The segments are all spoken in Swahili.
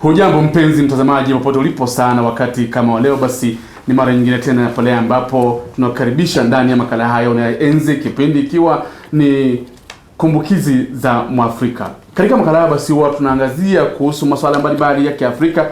Hujambo mpenzi mtazamaji, popote ulipo sana, wakati kama wa leo, basi ni mara nyingine tena pale ambapo tunakaribisha ndani ya makala haya unayoenzi, kipindi ikiwa ni kumbukizi za Mwafrika. Katika makala haya basi huwa tunaangazia kuhusu masuala mbalimbali ya Kiafrika,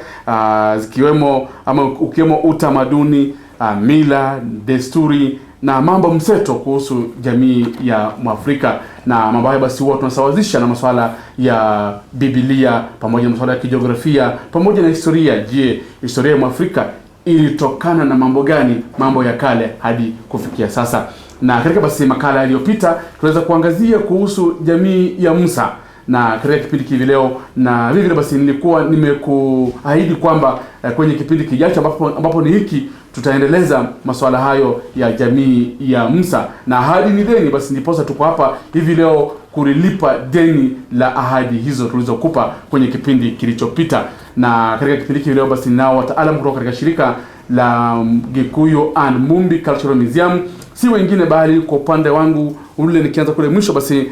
zikiwemo ama ukiwemo utamaduni, mila, desturi na mambo mseto kuhusu jamii ya Mwafrika. Na mambo hayo basi huwa tunasawazisha na masuala ya Biblia pamoja na masuala ya kijiografia pamoja na historia. Je, historia ya Mwafrika ilitokana na mambo gani, mambo ya kale hadi kufikia sasa? Na katika basi makala iliyopita tuweza kuangazia kuhusu jamii ya Musa na katika kipindi hivi leo na vile vile basi nilikuwa nimekuahidi kwamba kwenye kipindi kijacho ambapo ni hiki tutaendeleza masuala hayo ya jamii ya Musa na ahadi ni deni. Basi ndiposa tuko hapa hivi leo kulilipa deni la ahadi hizo tulizokupa kwenye kipindi kilichopita. Na katika kipindi hiki leo basi ninao wataalamu kutoka katika shirika la Gikuyu and Mumbi Cultural Museum, si wengine bali kwa upande wangu ule nikianza kule mwisho basi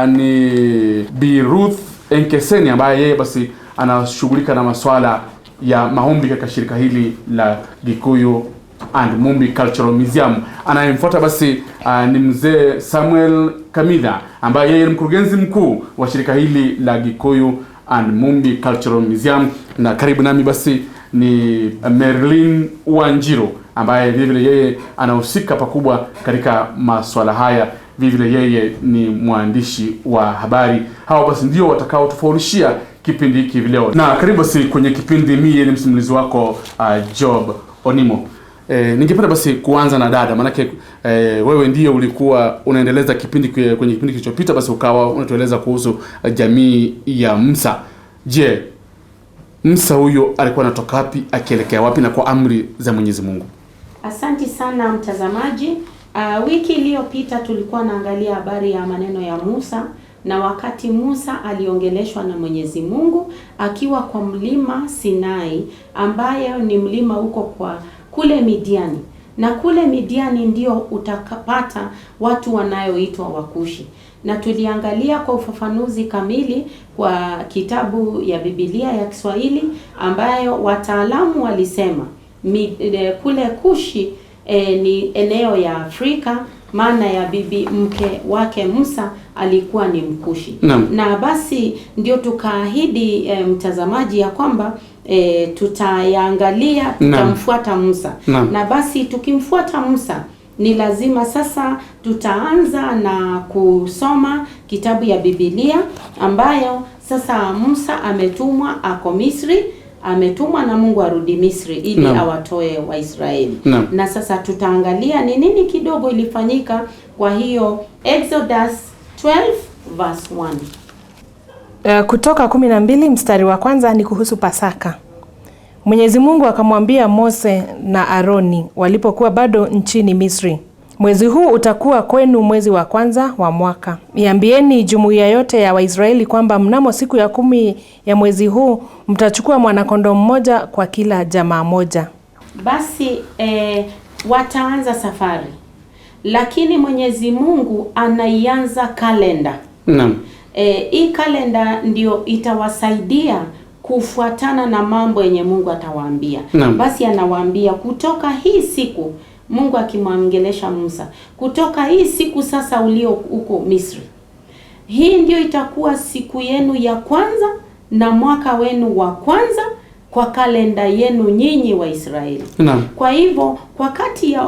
ni Bi Ruth Enkeseni ambaye yeye basi anashughulika na masuala ya maombi katika shirika hili la Gikuyu and Mumbi Cultural Museum. Anayemfuata basi ni mzee Samuel Kamida ambaye yeye ni mkurugenzi mkuu wa shirika hili la Gikuyu and Mumbi Cultural Museum, na karibu nami basi ni Merlin Wanjiru ambaye vile vile yeye anahusika pakubwa katika masuala haya. Vile vile yeye ni mwandishi wa habari. Hawa basi ndio watakaotufaulishia kipindi hiki hivi leo, na karibu basi kwenye kipindi. Mie ni msimulizi wako Job Onimo. Ningependa basi kuanza na dada, maanake wewe ndiyo ulikuwa unaendeleza kipindi kwenye kipindi kilichopita, basi ukawa unatueleza kuhusu jamii ya Musa. Je, Musa huyo alikuwa anatoka wapi akielekea wapi na kwa amri za Mwenyezi Mungu? Asanti sana mtazamaji. Wiki iliyopita tulikuwa naangalia habari ya maneno ya Musa na wakati Musa aliongeleshwa na Mwenyezi Mungu akiwa kwa mlima Sinai, ambayo ni mlima huko kwa kule Midiani, na kule Midiani ndio utakapata watu wanayoitwa Wakushi, na tuliangalia kwa ufafanuzi kamili kwa kitabu ya Biblia ya Kiswahili ambayo wataalamu walisema kule Kushi ni eneo ya Afrika, maana ya bibi mke wake Musa alikuwa ni Mkushi. Naam. Na basi ndio tukaahidi mtazamaji ya kwamba tutayaangalia, tutamfuata Musa. Naam. Na basi tukimfuata Musa ni lazima sasa tutaanza na kusoma kitabu ya Biblia ambayo sasa Musa ametumwa, ako Misri, ametumwa na Mungu arudi Misri ili Naam. awatoe Waisraeli. Naam. Na sasa tutaangalia ni nini kidogo ilifanyika. Kwa hiyo Exodus 12 verse 1. Kutoka 12 mstari wa kwanza ni kuhusu Pasaka. Mwenyezi Mungu akamwambia Mose na Aroni walipokuwa bado nchini Misri, mwezi huu utakuwa kwenu mwezi wa kwanza wa mwaka. Iambieni jumuiya yote ya Waisraeli kwamba mnamo siku ya 10 ya mwezi huu mtachukua mwanakondoo mmoja kwa kila jamaa moja. Basi wataanza safari, lakini Mwenyezi Mungu anaianza kalenda. Naam. Hii kalenda ndio itawasaidia kufuatana na mambo yenye Mungu atawaambia. Naam. Basi anawaambia kutoka hii siku, Mungu akimwongelesha Musa, kutoka hii siku sasa ulio huko Misri, hii ndio itakuwa siku yenu ya kwanza na mwaka wenu wa kwanza kwa kalenda yenu nyinyi Waisraeli. Naam. Kwa hivyo kwa kati ya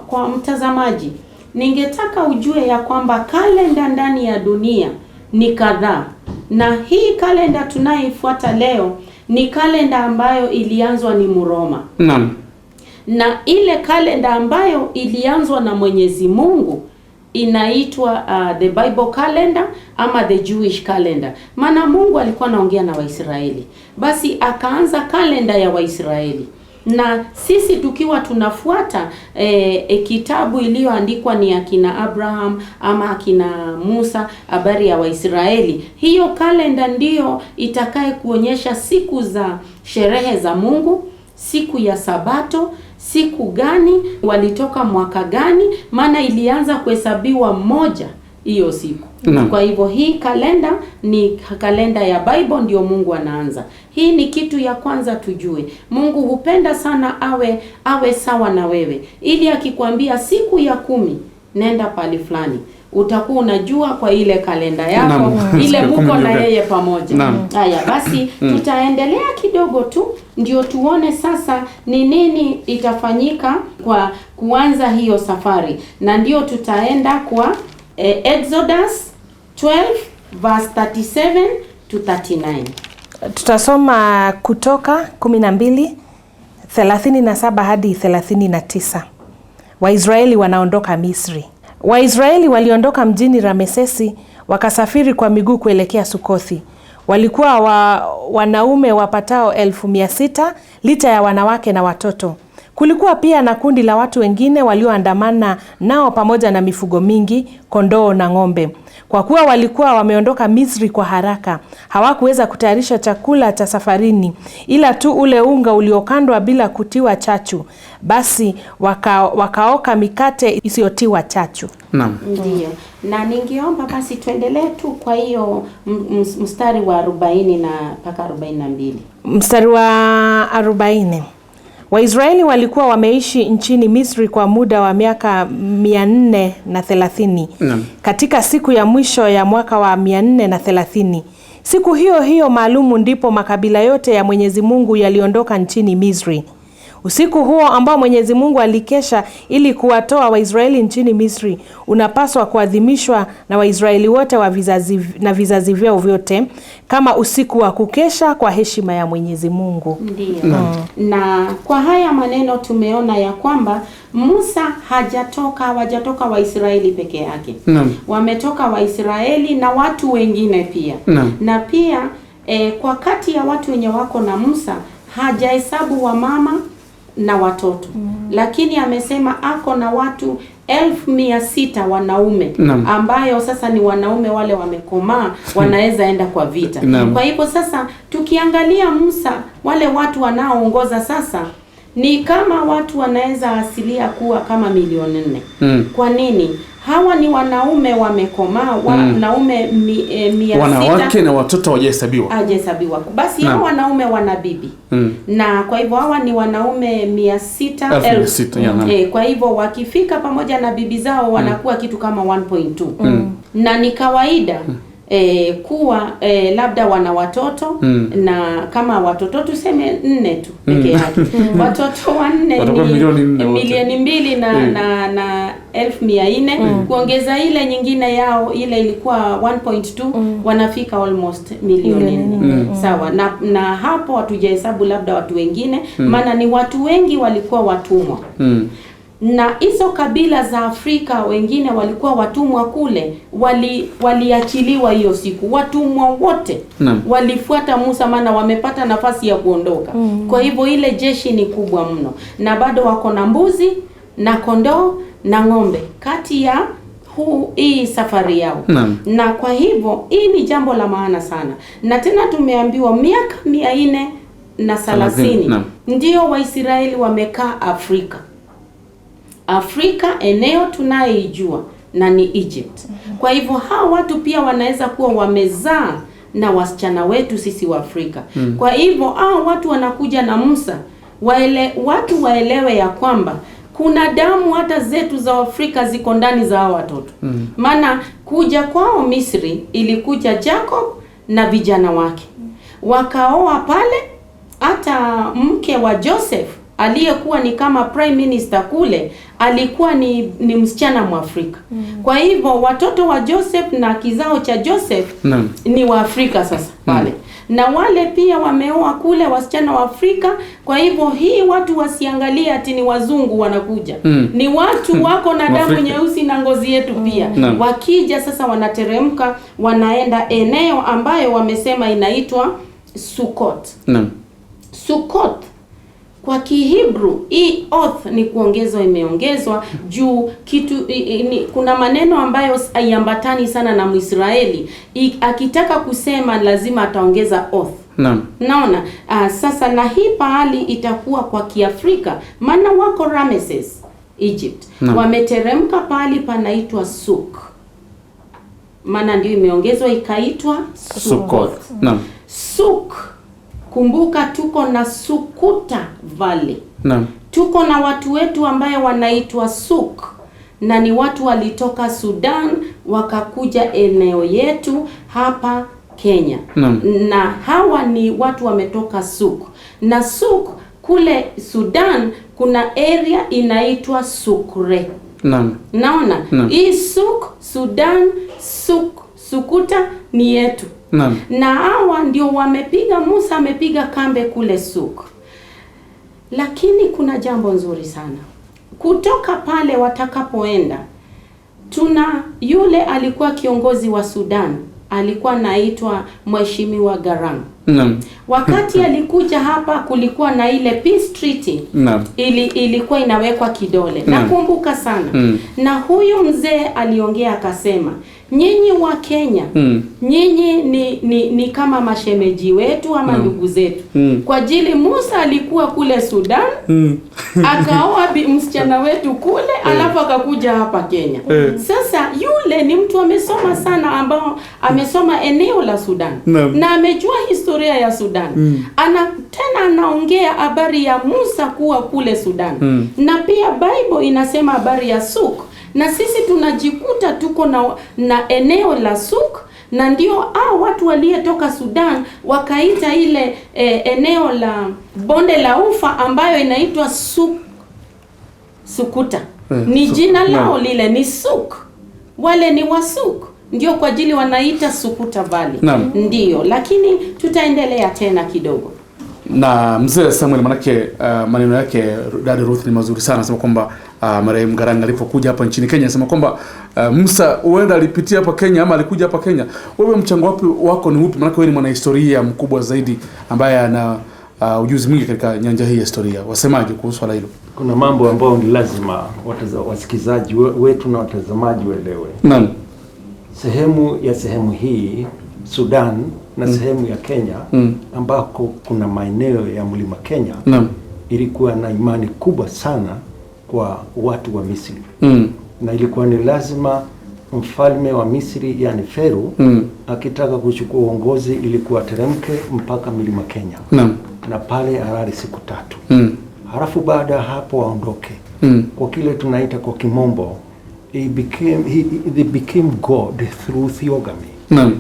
kwa mtazamaji, ningetaka ujue ya kwamba kalenda ndani ya dunia ni kadhaa, na hii kalenda tunayoifuata leo ni kalenda ambayo ilianzwa ni Mroma. Naam. Na ile kalenda ambayo ilianzwa na Mwenyezi Mungu inaitwa the Bible calendar ama the Jewish calendar. Maana Mungu alikuwa anaongea na Waisraeli, basi akaanza kalenda ya Waisraeli, na sisi tukiwa tunafuata kitabu iliyoandikwa ni akina Abraham ama akina Musa, habari ya Waisraeli. Hiyo kalenda ndiyo itakaye kuonyesha siku za sherehe za Mungu, siku ya Sabato, siku gani walitoka, mwaka gani, maana ilianza kuhesabiwa moja hiyo siku. Naam. Kwa hivyo hii kalenda ni kalenda ya Bible, ndio Mungu anaanza. Hii ni kitu ya kwanza tujue. Mungu hupenda sana awe sawa na wewe, ili akikwambia siku ya 10 nenda pali fulani, utakuwa unajua kwa ile kalenda yako. Naam. Ile Siku ya muko 10 na ndio. yeye pamoja. Naam. Haya basi, tutaendelea kidogo tu ndio tuone sasa ni nini itafanyika kwa kuanza hiyo safari, na ndio tutaenda kwa Exodus 12 verse 37 to 39. Tutasoma Kutoka 12 37 hadi 39. Waisraeli wanaondoka Misri. Waisraeli waliondoka mjini Ramesesi wakasafiri kwa miguu kuelekea Sukothi. Walikuwa wanaume wapatao 600,000 licha ya wanawake na watoto. Kulikuwa pia na kundi la watu wengine walioandamana nao pamoja na mifugo mingi, kondoo na ng'ombe. Kwa kuwa walikuwa wameondoka Misri kwa haraka, hawakuweza kutayarisha chakula cha safarini, ila tu ule unga uliokandwa bila kutiwa chachu. Basi wakaoka mikate isiyotiwa chachu. Naam. Ndiyo. Na ningeomba basi tuendelee tu kwa hiyo mstari wa 40 na mpaka 42. Mstari wa 40. Waisraeli walikuwa wameishi nchini Misri kwa muda wa miaka 430. Naam. Katika siku ya mwisho ya mwaka wa 430. Siku hiyo hiyo maalumu ndipo makabila yote ya Mwenyezi Mungu yaliondoka nchini Misri. Usiku huo ambao Mwenyezi Mungu alikesha ili kuwatoa Waisraeli nchini Misri unapaswa kuadhimishwa na Waisraeli wote wa vizazi na vizazi vyao vyote kama usiku wa kukesha kwa heshima ya Mwenyezi Mungu. Ndiyo. Na kwa haya maneno tumeona ya kwamba Musa hawajatoka Waisraeli peke yake. Naam. Wametoka Waisraeli na watu wengine pia. Naam. Na pia kwa kati ya watu wenye wako na Musa hajahesabu wamama na watoto. Lakini amesema ako na watu 600,000 wanaume. Naam. Ambayo sasa ni wanaume wale wamekomaa, wanaweza enda kwa vita. Naam. Kwa hivyo sasa tukiangalia Musa, wale watu wanaoongoza sasa ni kama watu wanaweza asilia kuwa kama 4 milioni. Kwa nini? Hawa ni wanaume wamekomaa, wanaume 600. Wanawake na watoto hawajahesabiwa. Hawajahesabiwa. Basi hawa wanaume wana bibi. Na kwa hivyo hawa ni wanaume 600,000. 600,000. Kwa hivyo wakifika pamoja na bibi zao wanakuwa kitu kama 1.2. Na ni kawaida kuwa labda wana watoto na kama watoto tuseme 4 tu peke yake. Watoto 4 ni milioni 2 na 400,000 kuongeza ile nyingine yao ile ilikuwa 1.2 wanafika almost milioni 4. Sawa. Na hapo hatujahesabu labda watu wengine, maana ni watu wengi walikuwa watumwa. Na hizo kabila za Afrika wengine walikuwa watumwa kule, waliachiliwa hiyo siku. Watumwa wote walifuata Musa, maana wamepata nafasi ya kuondoka. Kwa hivyo ile jeshi ni kubwa mno, na bado wako na mbuzi na kondoo na ng'ombe kati ya hii safari yao. Na kwa hivyo hii ni jambo la maana sana. Na tena tumeambiwa miaka 430 ndio Waisraeli wamekaa Afrika. Afrika eneo tunayoijua na ni Egypt. Kwa hivyo hao watu pia wanaweza kuwa wamezaa na wasichana wetu sisi wa Afrika. Kwa hivyo hao watu wanakuja na Musa, watu waelewe ya kwamba kuna damu hata zetu za Afrika ziko ndani za hao watoto. Maana kuja kwao Misri ilikuja Jacob na vijana wake. Wakaoa pale, hata mke wa Joseph aliyekuwa ni kama prime minister kule alikuwa ni msichana Mwafrika. Kwa hivyo watoto wa Joseph na kizao cha Joseph ni Waafrika sasa pale. Na wale pia wameoa kule wasichana wa Afrika. Kwa hivyo hii watu wasiangalie ati ni wazungu wanakuja. Ni watu wako na damu nyeusi na ngozi yetu pia. Wakija sasa wanateremka, wanaenda eneo ambayo wamesema inaitwa Sukkot. Sukkot kwa Kihibru, hii oath ni kuongezwa, imeongezwa juu kitu kuna maneno ambayo haiambatani sana na Mwisraeli. Akitaka kusema lazima ataongeza oath. Naona sasa na hii pahali itakuwa kwa Kiafrika, maana wako Rameses Egypt. Wameteremka pahali panaitwa Suk. maana ndio imeongezwa ikaitwa Sukot. Naam. Suk, kumbuka tuko na Sukuta Valley. Naam. Tuko na watu wetu ambaye wanaitwa Suk na ni watu walitoka Sudan wakakuja eneo yetu hapa Kenya. Naam. Na hawa ni watu wametoka Suk. Na Suk kule Sudan kuna area inaitwa Sukre. Naam. Naona Naam. hii Suk Sudan, Suk Sukuta ni yetu. Naam. Na hawa ndio wamepiga, Musa amepiga kambe kule Suk. Lakini kuna jambo nzuri sana kutoka pale watakapoenda, tuna yule alikuwa kiongozi wa Sudan, alikuwa anaitwa Mheshimiwa Garang. Naam. Wakati alikuja hapa kulikuwa na ile peace treaty. Naam. Ilikuwa inawekwa kidole. Naam. Nakumbuka sana. Na huyu mzee aliongea akasema, nyinyi wa Kenya, nyinyi ni kama mashemeji wetu ama ndugu zetu. Kwa ajili Musa alikuwa kule Sudan, akaoa msichana wetu kule, alafu akakuja hapa Kenya. Sasa yule ni mtu amesoma sana, ambao amesoma eneo la Sudan. Na amejua historia ya Sudan. Tena anaongea habari ya Musa kuwa kule Sudan. Na pia Bible inasema habari ya Suk. Na sisi tunajikuta tuko na eneo la Suk, na ndio watu waliyetoka Sudan wakaita ile eneo la bonde la Ufa ambayo inaitwa Sukuta. Ni jina lao lile ni Suk. Wale ni Wasuk. Ndio kwa ajili wanaita Sukuta Valley. Ndio, lakini tutaendelea tena kidogo. Na mzee Samuel, manake maneno yake dada Ruth ni mazuri sana. Anasema kwamba marehemu Garang alipokuja hapa nchini Kenya, anasema kwamba Musa huenda alipitia hapa Kenya ama alikuja hapa Kenya. Wewe mchango wako ni upi? Manake wewe ni mwanahistoria mkubwa zaidi ambaye ana ujuzi mwingi katika nyanja hii ya historia. Wasemaje kuhusu swala hilo? Kuna mambo ambayo ni lazima wasikizaji wetu na watazamaji waelewe. Naam. Sehemu ya sehemu hii Sudan na sehemu ya Kenya ambako kuna maeneo ya mlima Kenya ilikuwa na imani kubwa sana kwa watu wa Misri. Na ilikuwa ni lazima mfalme wa Misri, yani Pharaoh, akitaka kuchukua uongozi ilikuwa teremke mpaka mlima Kenya. Na pale alale siku 3. Halafu baada ya hapo aondoke. Kwa kile tunaita kwa kimombo, they became God through theogamy.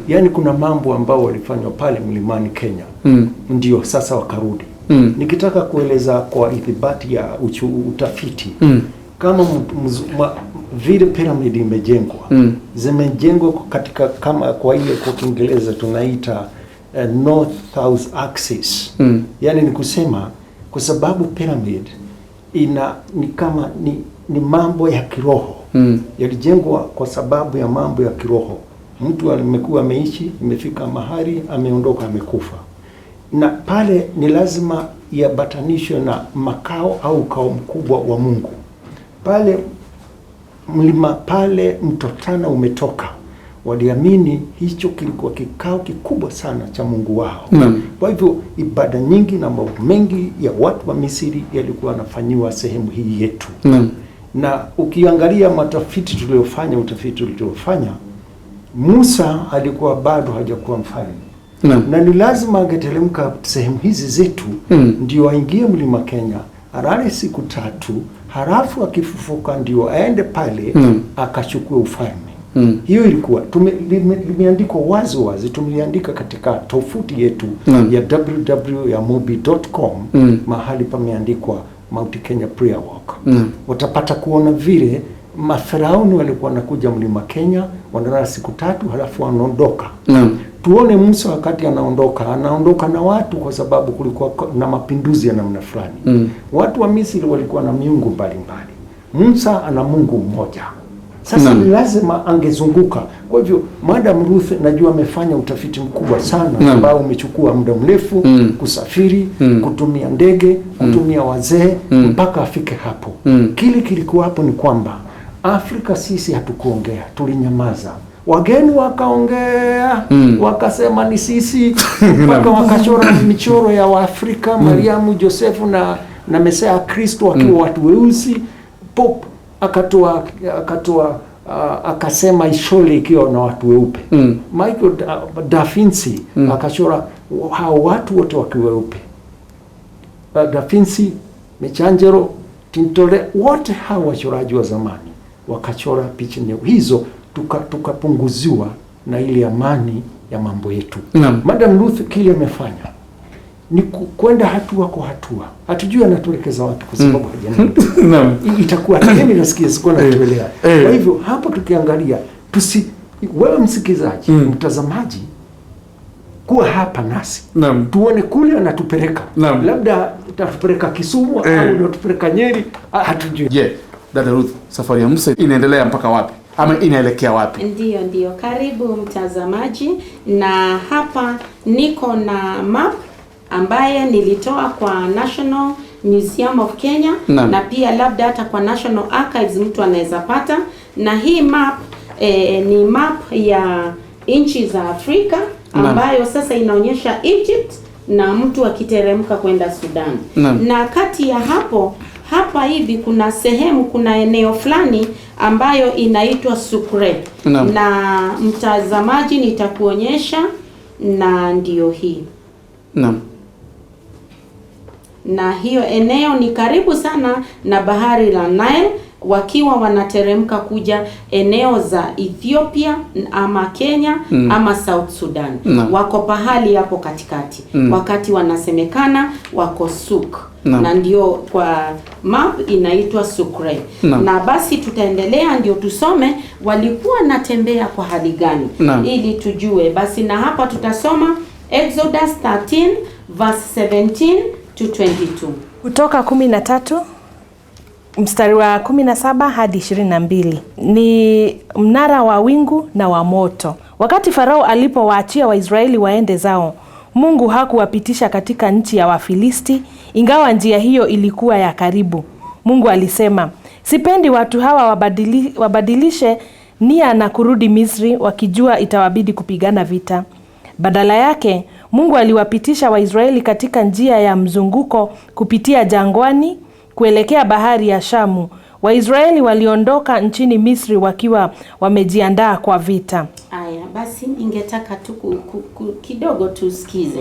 Yaani kuna mambo ambao walifanywa pale mlimani Kenya. Ndio sasa wakarudi. Nikitaka kueleza kwa ithibati ya utafiti. Kama vile piramidi imejengwa, zimejengwa katika kama kwa ile kwa Kiingereza tunaita north south axis. Yaani ni kusema kwa sababu pyramid ina ni kama ni mambo ya kiroho. Yalijengwa kwa sababu ya mambo ya kiroho. Mtu amekuwa ameishi, imefika mahali ameondoka, amekufa. Na pale ni lazima yabatanishwe na makao au ukao mkubwa wa Mungu. Pale mlima pale mto Tana umetoka, waliamini hicho kilikuwa kikao kikubwa sana cha Mungu wao. Kwa hivyo ibada nyingi na mambo mengi ya watu wa Misri yalikuwa yanafanyiwa sehemu hii yetu. Na ukiangalia matafiti tuliofanya, utafiti tuliofanya, Musa alikuwa bado hajakuwa mfalme. Na ni lazima angeteremka sehemu hizi zetu, ndio aingie mlima Kenya, alale siku 3, halafu akifufuka ndio aende pale akachukue ufalme. Hiyo ilikuwa limeandikwa wazi wazi, tumeliandika katika tovuti yetu ya www.yamobi.com, mahali pameandikwa Mount Kenya Prayer Walk. Watapata kuona vile mafaraoni walikuwa wanakuja mlima Kenya, wanalala siku 3 halafu wanaondoka. Tuone Musa wakati anaondoka, anaondoka na watu kwa sababu kulikuwa na mapinduzi ya namna fulani. Watu wa Misri walikuwa na miungu mbalimbali. Musa ana Mungu mmoja. Sasa ni lazima angezunguka. Kwa hivyo Madam Ruth najua amefanya utafiti mkubwa sana ambao umechukua muda mrefu, kusafiri, kutumia ndege, kutumia wazee mpaka afike hapo. Kile kilikuwa hapo ni kwamba Afrika sisi hatukuongea, tulinyamaza. Wageni wakaongea, wakasema ni sisi, mpaka wakachora michoro ya Waafrika, Mariamu, Josefu na Mesia Kristo wakiwa watu weusi. Pope akatoa akasema ishole ikiwa na watu weupe. Michael da Vinci akachora hao watu wote wakiwa weupe. Da Vinci, Michelangelo, Tintoretto, wote hao wachoraji wa zamani wakachora picha hizo, tukapunguziwa na ile amani ya mambo yetu. Madam Ruth kile amefanya ni kwenda hatua kwa hatua. Hatujui anatuelekeza wapi kwa sababu hajaniambia. Itakuwa mimi nasikia sikuwa natuelea. Kwa hivyo hapo tukiangalia wewe msikizaji, mtazamaji, kuwa hapa nasi. Tuone kule anatupeleka. Labda atatupeleka Kisumu au anatupeleka Nyeri, hatujui. Je, Dada Ruth, safari ya Musa inaendelea mpaka wapi? Ama inaelekea wapi? Ndiyo. Karibu mtazamaji, na hapa niko na map ambaye nilitoa kwa National Museum of Kenya na pia labda hata kwa National Archives mtu anaweza pata. Na hii map ni map ya nchi za Afrika ambayo sasa inaonyesha Egypt na mtu akiteremka kwenda Sudan. Na kati ya hapo hapa hivi kuna sehemu, kuna eneo fulani ambayo inaitwa Sukre. Na mtazamaji nitakuonyesha, na ndio hii. Na hiyo eneo ni karibu sana na bahari la Nile, wakiwa wanateremka kuja eneo za Ethiopia ama Kenya ama South Sudan. Wako pahali hapo katikati. Wakati wanasemekana wako Suk. Na ndio kwa map inaitwa Sukre. Na basi tutaendelea ndio tusome walikuwa natembea kwa hali gani ili tujue. Basi na hapa tutasoma Exodus 13 verse 17 to 22. Kutoka 13 mstari wa 17 hadi 22. Ni mnara wa wingu na wa moto. Wakati Farao alipowaachia Waisraeli waende zao, Mungu hakuwapitisha katika nchi ya Wafilisti, ingawa njia hiyo ilikuwa ya karibu. Mungu alisema, sipendi watu hawa wabadilishe nia na kurudi Misri wakijua itawabidi kupigana vita. Badala yake, Mungu aliwapitisha Waisraeli katika njia ya mzunguko kupitia jangwani kuelekea bahari ya Shamu. Waisraeli waliondoka nchini Misri wakiwa wamejiandaa kwa vita. Aya, basi ningetaka tu kidogo tusikize.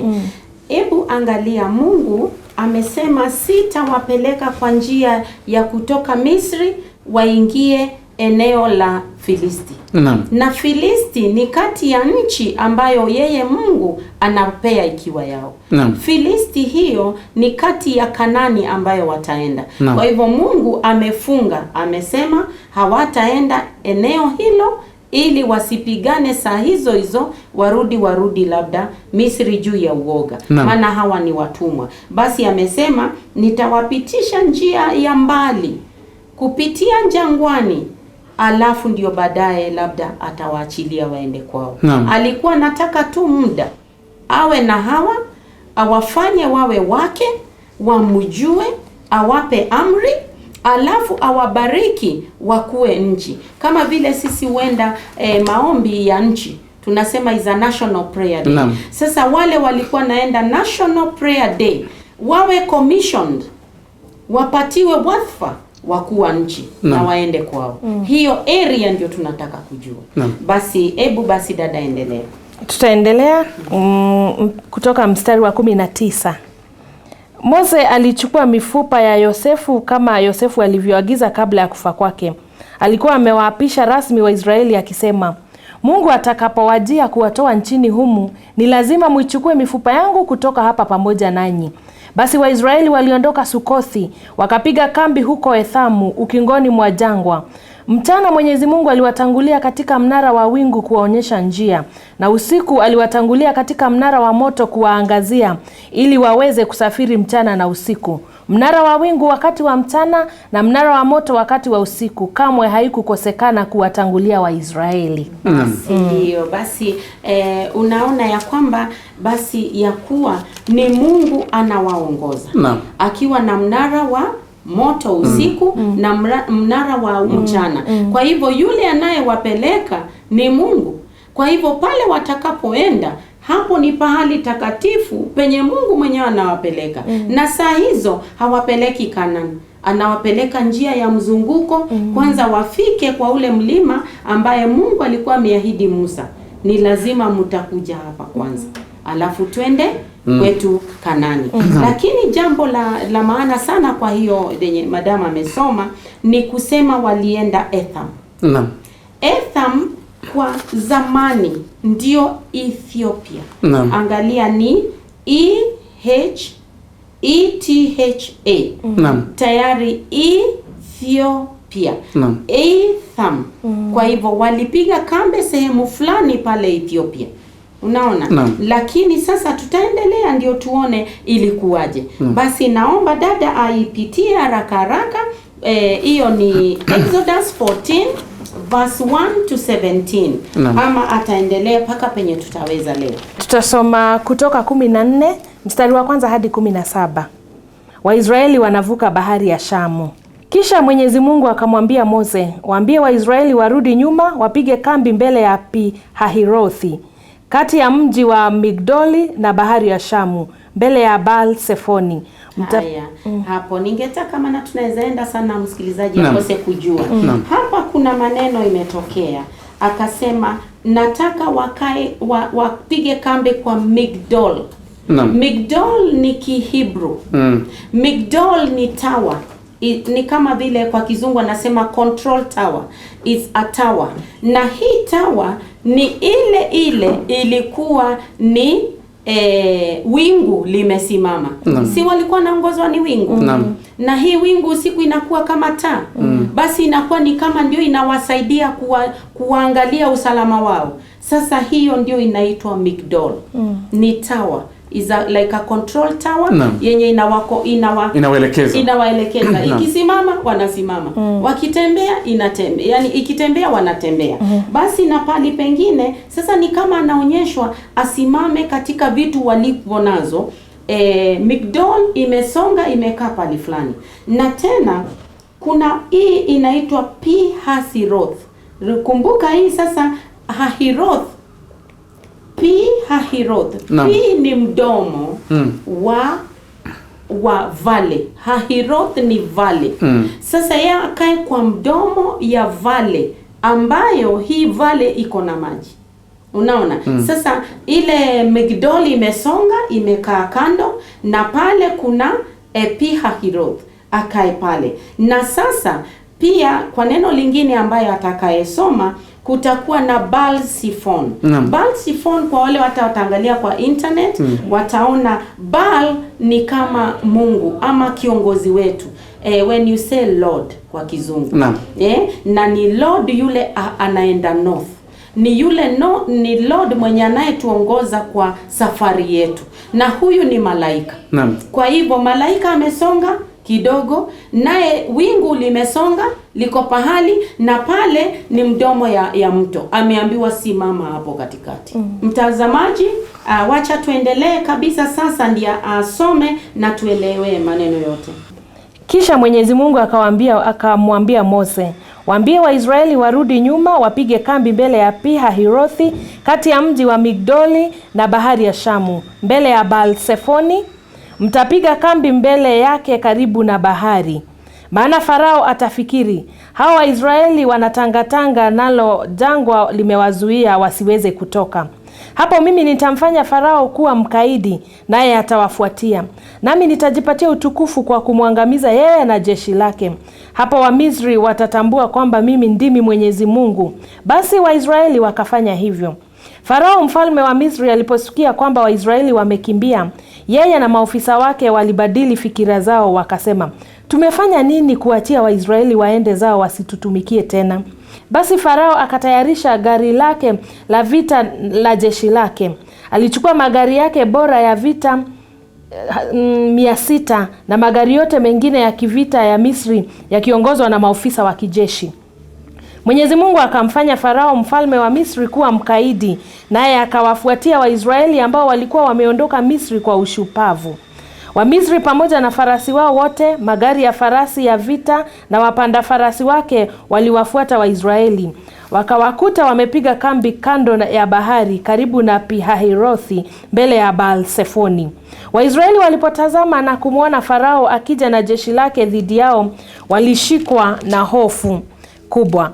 Hebu angalia, Mungu amesema sitawapeleka kwa njia ya kutoka Misri waingie eneo la Filisti. Na Filisti ni kati ya nchi ambayo yeye Mungu anapea ikiwa yao. Filisti hiyo ni kati ya Kanani ambayo wataenda. Kwa hivyo Mungu amefunga, amesema hawataenda eneo hilo ili wasipigane saa hizo hizo, warudi labda Misri juu ya uoga. Maana hawa ni watumwa. Basi amesema nitawapitisha njia ya mbali kupitia jangwani, alafu ndio baadaye labda atawaachilia waende kwao. Alikuwa nataka tu muda awe na hawa, awafanye wawe wake, wamjue, awape amri, alafu awabariki wakuwe nchi. Kama vile sisi huenda maombi ya nchi tunasema is a national prayer day. Sasa wale walikuwa naenda national prayer day wawe commissioned, wapatiwe wadhifa wakuwa nchi na waende kwao. Hiyo area ndio tunataka kujua. Basi hebu basi dada endelea. Tutaendelea kutoka mstari wa 19. Mose alichukua mifupa ya Yosefu kama Yosefu alivyoagiza kabla ya kufa kwake. Alikuwa amewaapisha rasmi Waisraeli akisema, Mungu atakapowajia kuwatoa nchini humu, ni lazima muichukue mifupa yangu kutoka hapa pamoja nanyi. Basi Waisraeli waliondoka Sukothi, wakapiga kambi huko Ethamu, ukingoni mwa jangwa. Mchana Mwenyezi Mungu aliwatangulia katika mnara wa wingu kuwaonyesha njia, na usiku aliwatangulia katika mnara wa moto kuwaangazia, ili waweze kusafiri mchana na usiku. Mnara wa wingu wakati wa mchana na mnara wa moto wakati wa usiku, kamwe haikukosekana kuwatangulia Waisraeli. Ndio, basi unaona ya kwamba basi ya kuwa ni Mungu anawaongoza. Akiwa na mnara wa moto usiku na mnara wa mchana. Kwa hivyo yule anayewapeleka ni Mungu. Kwa hivyo pale watakapoenda hapo ni pahali takatifu penye Mungu mwenyewe anawapeleka. Na saa hizo hawapeleki Kanani, Anawapeleka njia ya mzunguko kwanza wafike kwa ule mlima ambaye Mungu alikuwa ameahidi Musa, ni lazima mtakuja hapa kwanza, alafu twende kwetu Kanani. Lakini jambo la maana sana kwa hiyo yenye madam amesoma ni kusema walienda Etham. Naam. Etham kwa zamani ndio Ethiopia. Naam. Angalia ni E H E T H A. Naam. Tayari Ethiopia. Naam. Etham. Kwa hivyo walipiga kambi sehemu fulani pale Ethiopia. Unaona? Naam. Lakini sasa tutaendelea ndio tuone ilikuwaje. Basi naomba dada aipitie haraka haraka. Hiyo ni Exodus 14 verse 1 to 17. Naam. Ama ataendelea mpaka penye tutaweza leo. Tutasoma Kutoka 14 mstari wa kwanza hadi 17. Waisraeli wanavuka bahari ya Shamu. Kisha Mwenyezi Mungu akamwambia Mose, waambie Waisraeli warudi nyuma, wapige kambi mbele ya Pi-Hahirothi, kati ya mji wa Migdoli na bahari ya Shamu, mbele ya Baal Sefoni. Haya, hapo ningetaka, maana tunaweza enda sana msikilizaji Naam. akose kujua. Naam. Hapa kuna maneno imetokea, akasema nataka wakae wapige kambi kwa Migdol. Naam. Migdol ni Kihibru. Migdol ni tower. Ni kama vile kwa kizungu anasema control tower. It's a tower. Na hii tower ni ile ile ilikuwa ni wingu limesimama. Naam. Si walikuwa naongozwa ni wingu? Naam. Na hii wingu usiku inakuwa kama taa. Basi inakuwa ni kama ndio inawasaidia kuangalia usalama wao. Sasa hiyo ndio inaitwa Migdol. Ni tower. Is a, like a control tower. Naam. Yenye Inawaelekeza. inawaelekeza. Naam. Ikisimama wanasimama. Wakitembea inatembea. Yani ikitembea wanatembea. Basi na pali pengine sasa ni kama anaonyeshwa asimame katika vitu walivyo nazo. Migdol imesonga imekaa pali fulani. Na tena kuna hii inaitwa Pi-Hahiroth. Kumbuka hii sasa Hahiroth. Pi-Hahiroth. Naam. Pi ni mdomo wa vale. Hahiroth ni vale. Sasa yeye akae kwa mdomo ya vale ambayo hii vale iko na maji. Unaona? Sasa ile Migdol imesonga imekaa kando na pale kuna Pi-Hahiroth akae pale. Na sasa pia kwa neno lingine ambayo atakayesoma kutakuwa na Baal Zephon. Naam. Baal Zephon kwa wale wataangalia kwa internet wataona Baal ni kama Mungu ama kiongozi wetu. When you say Lord kwa kizungu. Naam. Na ni Lord yule anaenda north. Ni yule ni Lord mwenye anayetuongoza kwa safari yetu. Na huyu ni malaika. Naam. Kwa hivyo malaika amesonga kidogo, naye wingu limesonga liko pahali, na pale ni mdomo ya mto. Ameambiwa simama hapo katikati. Mtazamaji, wacha tuendelee kabisa sasa ndiye asome na tuelewe maneno yote. Kisha Mwenyezi Mungu akamwambia Mose, waambie Waisraeli warudi nyuma, wapige kambi mbele ya Pi-Hahirothi, kati ya mji wa Migdoli na bahari ya Shamu, mbele ya Baal Sefoni. Mtapiga kambi mbele yake karibu na bahari. Maana Farao atafikiri, hawa Waisraeli wanatangatanga, nalo jangwa limewazuia wasiweze kutoka. Hapo mimi nitamfanya Farao kuwa mkaidi, naye atawafuatia. Nami nitajipatia utukufu kwa kumwangamiza yeye na jeshi lake. Hapo Wamisri watatambua kwamba mimi ndimi Mwenyezi Mungu. Basi Waisraeli wakafanya hivyo. Farao mfalme wa Misri aliposikia kwamba Waisraeli wamekimbia, yeye na maofisa wake walibadili fikira zao, wakasema, tumefanya nini kuachia Waisraeli waende zao wasitutumikie tena? Basi Farao akatayarisha gari lake la vita la jeshi lake. Alichukua magari yake bora ya vita 600 na magari yote mengine ya kivita ya Misri yakiongozwa na maofisa wa kijeshi. Mwenyezi Mungu akamfanya Farao mfalme wa Misri kuwa mkaidi, naye akawafuatia Waisraeli ambao walikuwa wameondoka Misri kwa ushupavu. Wamisri pamoja na farasi wao wote, magari ya farasi ya vita na wapanda farasi wake waliwafuata Waisraeli. Wakawakuta wamepiga kambi kando ya bahari karibu na Pihahirothi mbele ya Baal-Sefoni. Waisraeli walipotazama na kumwona Farao akija na jeshi lake dhidi yao, walishikwa na hofu kubwa.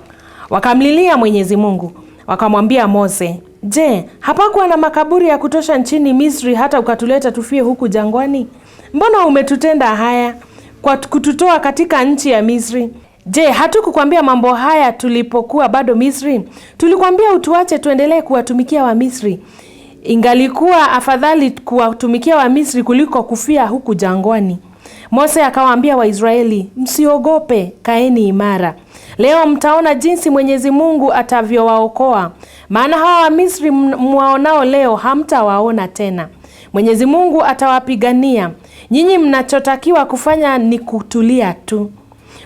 Wakamlilia Mwenyezi Mungu, wakamwambia Mose, "Je, hapakuwa na makaburi ya kutosha nchini Misri hata ukatuleta tufie huku jangwani? Mbona umetutenda haya kwa kututoa katika nchi ya Misri? Je, hatukukwambia mambo haya tulipokuwa bado Misri? Tulikwambia utuache tuendelee kuwatumikia Wamisri. Ingalikuwa afadhali kuwatumikia Wamisri kuliko kufia huku jangwani." Mose akawaambia Waisraeli, "Msiogope, kaeni imara. Leo mtaona jinsi Mwenyezi Mungu atavyowaokoa. Maana hawa Wamisri mwaonao leo hamtawaona tena. Mwenyezi Mungu atawapigania. Nyinyi mnachotakiwa kufanya ni kutulia tu."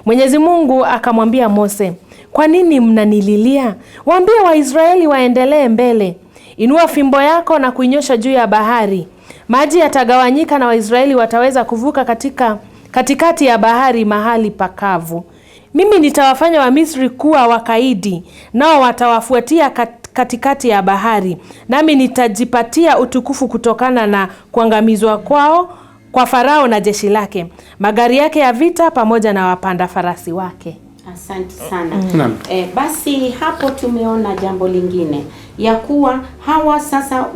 Mwenyezi Mungu akamwambia Mose, "Kwa nini mnanililia? Waambie Waisraeli waendelee mbele. Inua fimbo yako na kuinyosha juu ya bahari. Maji yatagawanyika na Waisraeli wataweza kuvuka katikati ya bahari mahali pakavu. Mimi nitawafanya Wamisri kuwa wakaidi, nao watawafuatia katikati ya bahari. Nami nitajipatia utukufu kutokana na kuangamizwa kwao kwa Farao na jeshi lake, magari yake ya vita pamoja na wapanda farasi wake." Asante sana. Basi hapo tumeona jambo lingine ya kuwa hawa sasa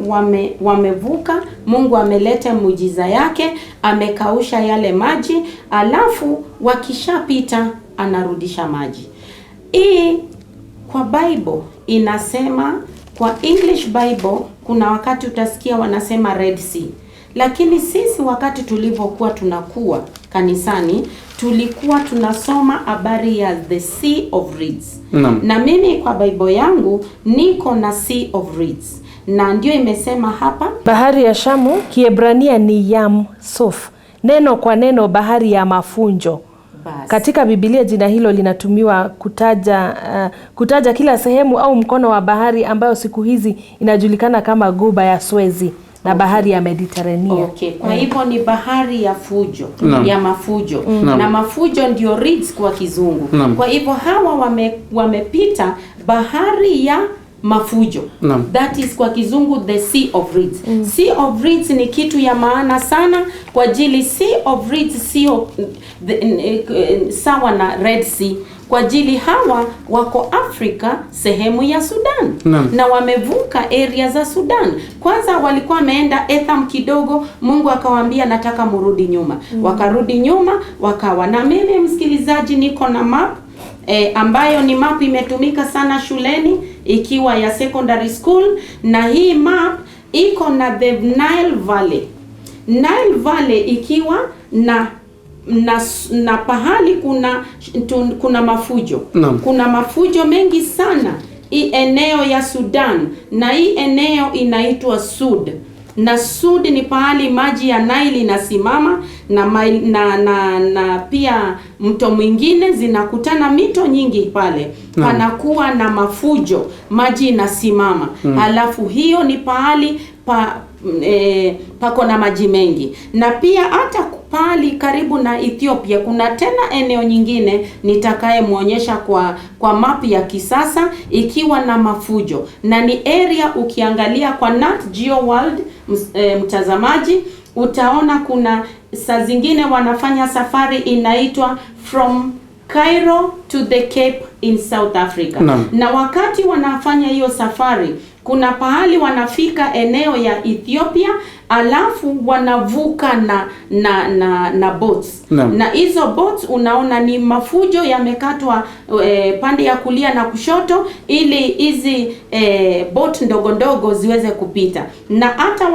wamevuka. Mungu ameleta muujiza yake, amekausha yale maji, alafu wakishapita anarudisha maji. Hii kwa Bible inasema, kwa English Bible kuna wakati utasikia wanasema Red Sea. Lakini sisi wakati tulivyokuwa tunakuwa kanisani tulikuwa tunasoma habari ya the Sea of Reeds. Na mimi kwa Bible yangu niko na Sea of Reeds. Na ndio imesema hapa bahari ya Shamu, Kiebrania ni Yam Suf, neno kwa neno bahari ya mafunjo. Basi. Katika Biblia jina hilo linatumiwa kutaja kila sehemu au mkono wa bahari ambayo siku hizi inajulikana kama Guba ya Suezi na bahari ya Mediterania. Okay. Kwa hivyo ni bahari ya fujo, ya mafujo. Na mafujo ndio reeds kwa Kizungu. Kwa hivyo hawa wamepita bahari ya mafujo. That is kwa Kizungu the Sea of Reeds. Sea of Reeds ni kitu ya maana sana kwa ajili Sea of Reeds sio sawa na Red Sea. Kwa ajili hawa wako Afrika sehemu ya Sudan. Na wamevuka area za Sudan. Kwanza walikuwa wameenda Etham kidogo, Mungu akawaambia nataka murudi nyuma. Wakarudi nyuma wakawa. Na mimi msikilizaji niko na map ambayo ni map imetumika sana shuleni ikiwa ya secondary school, na hii map iko na the Nile Valley. Nile Valley ikiwa na pahali kuna mafujo. Kuna mafujo mengi sana hii eneo ya Sudan, na hii eneo inaitwa Sud. Na Sud ni pahali maji ya Nile inasimama na pia mto mwingine zinakutana, mito nyingi pale. Panakuwa na mafujo, maji inasimama. Halafu hiyo ni pahali pako na maji mengi. Na pia hata pahali karibu na Ethiopia kuna tena eneo nyingine nitakayemuonyesha kwa map ya kisasa ikiwa na mafujo. Na ni area ukiangalia kwa Nat Geo World, mtazamaji, utaona kuna saa zingine wanafanya safari inaitwa from Cairo to the Cape in South Africa. Na wakati wanafanya hiyo safari kuna pahali wanafika eneo ya Ethiopia, alafu wanavuka na boats. Na hizo boats unaona ni mafujo yamekatwa pande ya kulia na kushoto ili hizi boat ndogo ndogo ziweze kupita. Na hata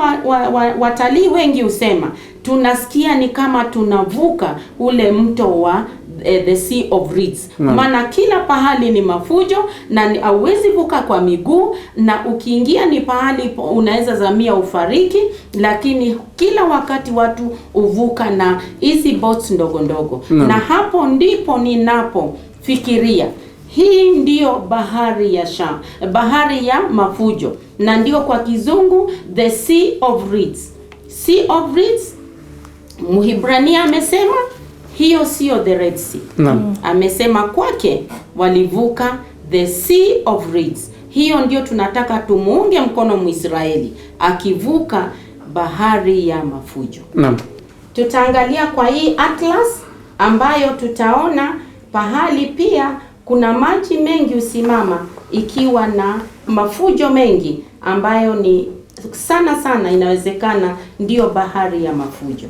watalii wengi husema tunasikia ni kama tunavuka ule mto wa the Sea of Reeds. Maana kila pahali ni mafujo na hauwezi vuka kwa miguu, na ukiingia ni pahali unaweza zamia ufariki, lakini kila wakati watu uvuka na hizi boats ndogo ndogo. Na hapo ndipo ninapofikiria hii ndio bahari ya Sham, bahari ya mafujo, na ndio kwa Kizungu the Sea of Reeds. Sea of Reeds Mhibrania amesema hiyo sio the Red Sea. Amesema kwake walivuka the Sea of Reeds. Hiyo ndio tunataka tumuunge mkono Mwisraeli akivuka bahari ya mafujo. Tutaangalia kwa hii atlas ambayo tutaona pahali pia kuna maji mengi usimama ikiwa na mafujo mengi ambayo ni sana sana inawezekana ndiyo bahari ya mafujo.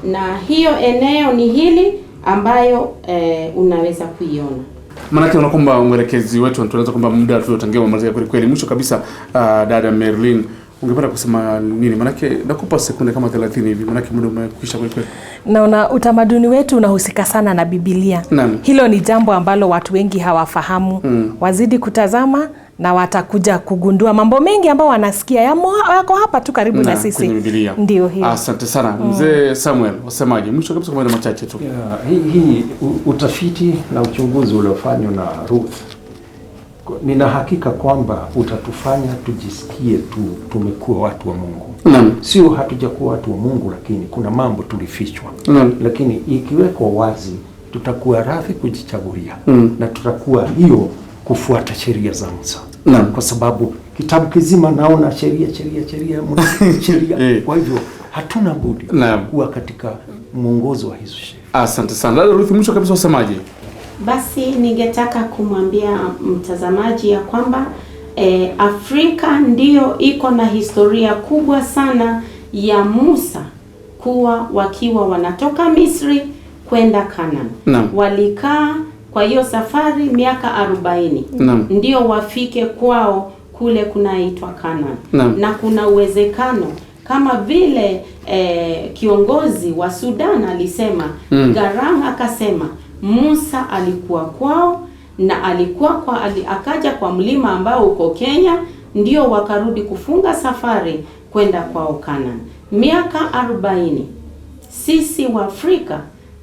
Na hiyo eneo ni hili ambayo unaweza kuiona. Maanake unaona kwamba mwelekezi wetu anatueleza kwamba muda tuliotangia umemalizika kweli kweli. Mwisho kabisa, dada Merlin, ungependa kusema nini? Maanake nakupa sekunde kama 30 hivi, maanake muda umekwisha kweli kweli. Naona utamaduni wetu unahusika sana na Biblia. Hilo ni jambo ambalo watu wengi hawafahamu. Wazidi kutazama na watakuja kugundua mambo mengi ambao wanasikia yako hapa tu karibu na sisi. Kwenye Biblia. Ndio hiyo. Asante sana. Mzee Samuel, wasemaje? Mwisho kabisa kwa maneno machache tu. Hii utafiti na uchunguzi uliofanywa na Ruth, nina hakika kwamba utatufanya tujisikie tu tumekuwa watu wa Mungu. Sio hatujakuwa watu wa Mungu, lakini kuna mambo tulifichwa. Lakini ikiwekwa wazi tutakuwa radhi kujichagulia na tutakuwa hiyo kufuata sheria za Musa. Kwa sababu kitabu kizima naona sheria sheria sheria sheria. Kwa hivyo hatuna budi kuwa katika mwongozo wa hizo sheria. Asante sana. Dada Ruth, mwisho kabisa usemaje? Basi ningetaka kumwambia mtazamaji ya kwamba Afrika ndiyo iko na historia kubwa sana ya Musa kuwa wakiwa wanatoka Misri kwenda Canaan. Walikaa kwa hiyo safari miaka 40. Ndio wafike kwao kule kunaitwa Canaan. Na kuna uwezekano kama vile kiongozi wa Sudan alisema, Garang akasema Musa alikuwa kwao na alikuwa akaja kwa mlima ambao uko Kenya, ndio wakarudi kufunga safari kwenda kwao Canaan. Miaka 40. Sisi wa Afrika,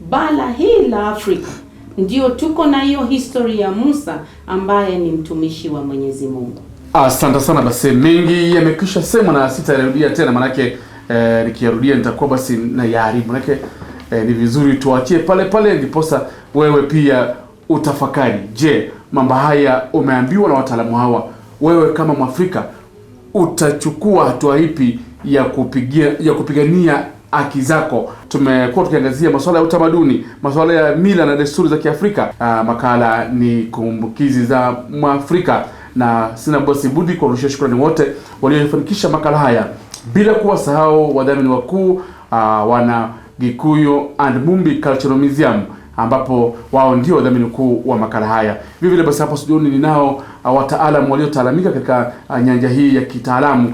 bara hii la Afrika, ndio tuko na hiyo historia ya Musa ambaye ni mtumishi wa Mwenyezi Mungu. Asante sana. Basi mengi yamekwisha semwa na sitarudia tena, manake nikirudia nitakuwa basi na yaharibu. Manake ni vizuri tuachie pale pale ndiposa wewe pia utafakari. Je, mambo haya umeambiwa na wataalamu hawa, wewe kama Mwafrika utachukua hatua ipi ya kupigania haki zako? Tumekuwa tukiangazia masuala ya utamaduni, masuala ya mila na desturi za Kiafrika. Makala ni kumbukizi za Mwafrika, na sina bosi budi kuwarudishia shukrani wote waliofanikisha makala haya, bila kuwasahau wadhamini wakuu wana Gikuyu and Mumbi Cultural Museum, ambapo wao ndio wadhamini wakuu wa makala haya. Vile vile basi hapo studioni ninao wataalamu waliotaalamika katika nyanja hii ya kitaalamu,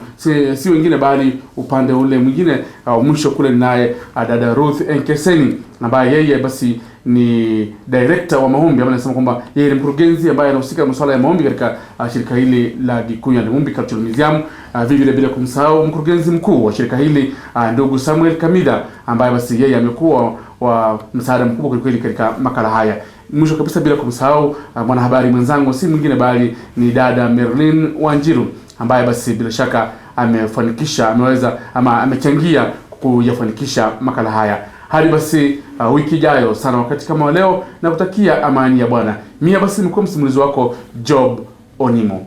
si wengine bali upande ule mwingine mwisho kule ninaye dada Ruth Enkeseni, ambaye yeye basi ni director wa maombi, ama nasema kwamba yeye ni mkurugenzi ambaye anahusika na masuala ya maombi katika shirika hili la Gikuyu and Mumbi Cultural Museum. Vile vile bila kumsahau mkurugenzi mkuu wa shirika hili ndugu Samuel Kamida, ambaye basi yeye amekuwa wa msaada mkubwa kweli kweli katika makala haya. Mwisho kabisa bila kumsahau mwanahabari mwenzangu si mwingine bali ni dada Merlin Wanjiru, ambaye basi bila shaka amefanikisha, ameweza ama amechangia kuyafanikisha makala haya. Hadi basi wiki ijayo sana wakati kama leo, na kutakia amani ya Bwana. Mimi basi nilikuwa msimulizi wako Job Onimo.